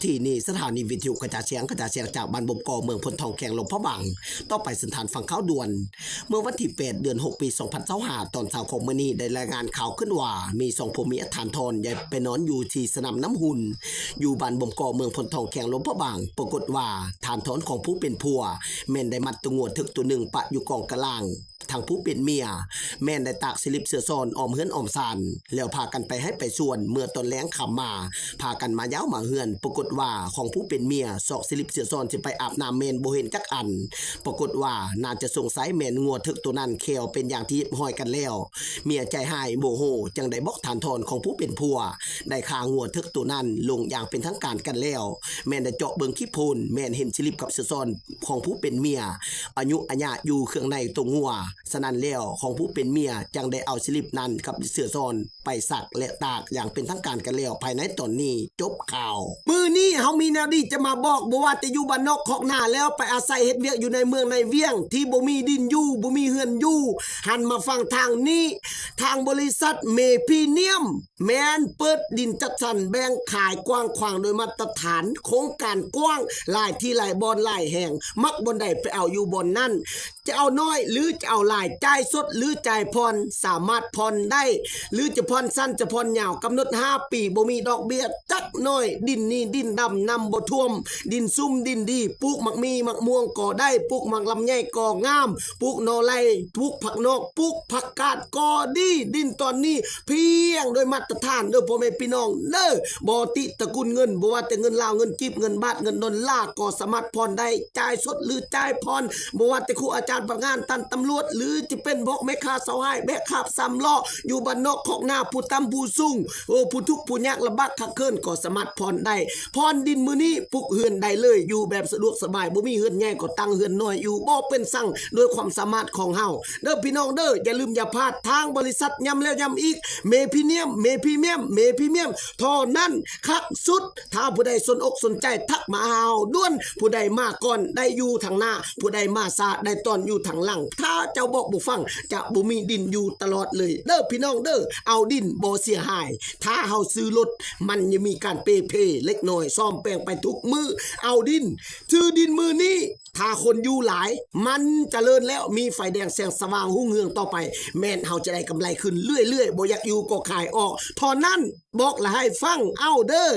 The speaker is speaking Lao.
ທີ່ນີ້ສະຖານີວິທະຍຸກະຈາຍສຽງ ກະຈາຍສຽງຈາກບ້ານບົມກໍ ເມືອງໂພນທອງ ແຂວງຫຼວງພະບາງ. ຕໍ່ໄປເຊີນທ່ານຟັງຂ່າວດ່ວນ. ເມື່ອວັນທີແປດ ເດືອນຫົກ ປີສອງພັນຊາວຫ້າ ຕອນເຊົ້າຂອງມື້ນີ້ ໄດ້ລາຍງານຂ່າວຂຶ້ນວ່າ ມີສອງຜົວເມຍທ່ານທອນ ຍ້າຍໄປນອນຢູ່ທີ່ສະໜາມນ້ຳຫຸ່ນ ຢູ່ບ້ານບົມກໍ ເມືອງໂພນທອງ ແຂວງຫຼວງພະບາງ. ປາກົດວ່າທ່ານທອນຂອງຜູ້ເປັນຜົວ ແມ່ນໄດ້ມັດຕົວງົວເຖິກຕົວໜຶ່ງປະຢູ່ກອງກະລ່າງ. ທາງຜູ້ເປັນເມຍ ແມ່ນໄດ້ຕາກສະລິບເສືອຊ້ອນອ້ອມເຮືອນອ້ອມຊານ ແລ້ວພາກັນໄປໄຮ່ໄປສວນ. ເມື່ອຕອນແລງຄ່ຳມາ ພາກັນມາຢາວມາເຮືອນ. ປາກົດວ່າຂອງຜູ້ເປັນເມຍ ຊອກສະລິບເສືອຊ້ອນຊິໄປອາບນ້ຳ ແມ່ນບໍ່ເຫັນຈັກອັນ. ປາກົດວ່າໜ້າຈະສົງໄສແມ່ນງົວເຖິກໂຕນັ້ນແຂ້ວເປັນຢ່າງທີ່ຮຽບຮ້ອຍກັນແລ້ວ. ເມຍໃຈຮ້າຍໂມໂຫ ຈຶ່ງໄດ້ບອກທ່ານທອນຂອງຜູ້ເປັນຜົວ ໄດ້ຂ້າງົວເຖິກໂຕນັ້ນລົງຢ່າງເປັນທາງການກັນແລ້ວ. ແມ່ນໄດ້ເຈາະເບິ່ງຂີ້ໂພນ ແມ່ນເຫັນສະລິບກັບເສືອຊ້ອນຂອງຜູ້ເປັນເມຍ ອາຍຸອາຍະຢູ່ເຄື່ອງໃນໂຕງົວ. ສະນັ້ນແລ້ວ ຂອງຜູ້ເປັນເມຍຈຶ່ງໄດ້ເອົາສະລິບນັ້ນກັບເສືອຊ້ອນໄປຊັກ ແລະ ຕາກຢ່າງເປັນທາງການກັນແລ້ວ. ພາຍໃນຕອນນີ້ ຈົບຂ່າວ. ມື້ນີ້ເຮົາມີແນວດີຈະມາບອກ, ບໍ່ວ່າແຕ່ຢູ່ບ້ານນອກຄອກນາ ແລ້ວໄປອາໄສເຮັດວຽກຢູ່ໃນເມືອງໃນວຽງ ທີ່ບໍ່ມີດິນຢູ່ ບໍ່ມີເຮືອນຢູ່, ຫັນມາຟັງທາງນີ້. ທາງບໍລິສັດເມພຣີນຽມ ແມ່ນເປີດດິນຈັດສັນແບ່ງຂາຍກວ້າງຂວາງໂດຍມາດຕະຖານ, ໂຄງການກວ້າງ, ຫຼາຍທີ່ຫຼາຍບ່ອນຫຼາຍແຫ່ງ, ມັກບ່ອນໃດໄປເອົາຢູ່ບ່ອນນັ້ນ. ຈະເອົາໜ້ອຍ ຫຼື ຈະເອົາຫຼາຍ, ຈ່າຍສົດ ຫຼື ຈ່າຍຜ່ອນ, ສາມາດຜ່ອນໄດ້ ຫຼື ຈະຜ່ອນສັ້ນ ຈະຜ່ອນຍາວ, ກຳນົດຫ້າປີ, ບໍ່ມີດອກເບ້ຍຈັກໜ້ອຍ. ດິນນີ້ດິນດຳ ນ້ຳບໍ່ຖ້ວມ, ດິນຊຸ່ມ ດິນດີ, ປູກໝາກໝີ່ ໝາກມ່ວງກໍໄດ້, ປູກໝາກລຳໄຍກໍງາມ, ປູກໜໍ່ໄລ່, ປູກຜັກນອກ, ປູກຜັກກາດກໍດີ. ດິນຕອນນີ້ພຽງໂດຍມາດຕະຖານເດີ ພໍ່ແມ່ພີ່ນ້ອງເດີ. ບໍ່ຕິຕະກຸນເງິນ, ບໍ່ວ່າແຕ່ເງິນລາວ, ເງິນກີບ, ເງິນບາດ, ເງິນດອນລາ ກໍສາມາດຜ່ອນໄດ້, ຈ່າຍສົດ ຫຼື ຈ່າຍຜ່ອນ. ບໍ່ວ່າແຕ່ຄູອາຈານ, ພະນັກງານ, ທ່ານຕຳຫຼວດ ຫຼື ຈະເປັນພວກແມ່ຄ້າຊາວໄຮ່, ແບກຫາບສາມລໍ້, ຢູ່ບ້ານນອກຄອກນາ, ຜູ້ຕ່ຳຜູ້ສູງ, ໂອ້ ຜູ້ທຸກຜູ້ຍາກລຳບາກຂາດເຂີນ ກໍສາມາດຜ່ອນໄດ້. ຜ່ອນດິນມື້ນີ້ ປຸກເຮືອນໄດ້ເລີຍ, ຢູ່ແບບສະດວກສະບາຍ, ບໍ່ມີເຮືອນໃຫຍ່ກໍຕັ້ງເຮືອນນ້ອຍຢູ່, ບໍ່ເປັນສັງ, ດ້ວຍຄວາມສາມາດຂອງເຮົາເດີພີ່ນ້ອງເດີ. ຢ່າລືມຢ່າພາດ, ທາງບໍລິສັດ ຢ້ຳແລ້ວຢ້ຳອີກ, ເມພຣີນຽມ ເມພຣີນຽມ ເມພຣີນຽມ ເທົ່ານັ້ນ, ຄັກສຸດ. ຖ້າຜູ້ໃດສົນອົກສົນໃຈ ທັກມາຫາເຮົາດ່ວນ. ຜູ້ໃດມາກ່ອນໄດ້ຢູ່ທາງໜ້າ, ຜູ້ໃດມາຊ້າໄດ້ຕ້ອນຢູ່ທາງຫຼັງ. ຖ້າເຈົ້າບອກບໍ່ຟັງ ຈະບໍ່ມີດິນຢູ່ຕະຫຼອດເລີຍເດີພີ່ນ້ອງເດີ. ເອົາດິນບໍ່ເສຍຫາຍ, ຖ້າເຮົາຊື້ລົດ ມັນຍັງມີການເປ່ເພເລັກນ້ອຍ, ສ້ອມແປງໄປທຸກມື້. ເອົາດິນ, ຊື້ດິນມື້ນີ້, ຖ້າຄົນຢູ່ຫຼາຍ ມັນຈະເລີນແລ້ວ, ມີໄຟແດງແສງສະຫວ່າງຮຸ່ງເຮືອງຕໍ່ໄປ, ແມ່ນເຮົາຈະໄດ້ກຳໄລຂຶ້ນເລື້ອຍໆ. ບໍ່ຢາກຢູ່ກໍຂາຍອອກເທົ່ານັ້ນ, ບອກລະໃຫ້ຟັງເອົາເດີ.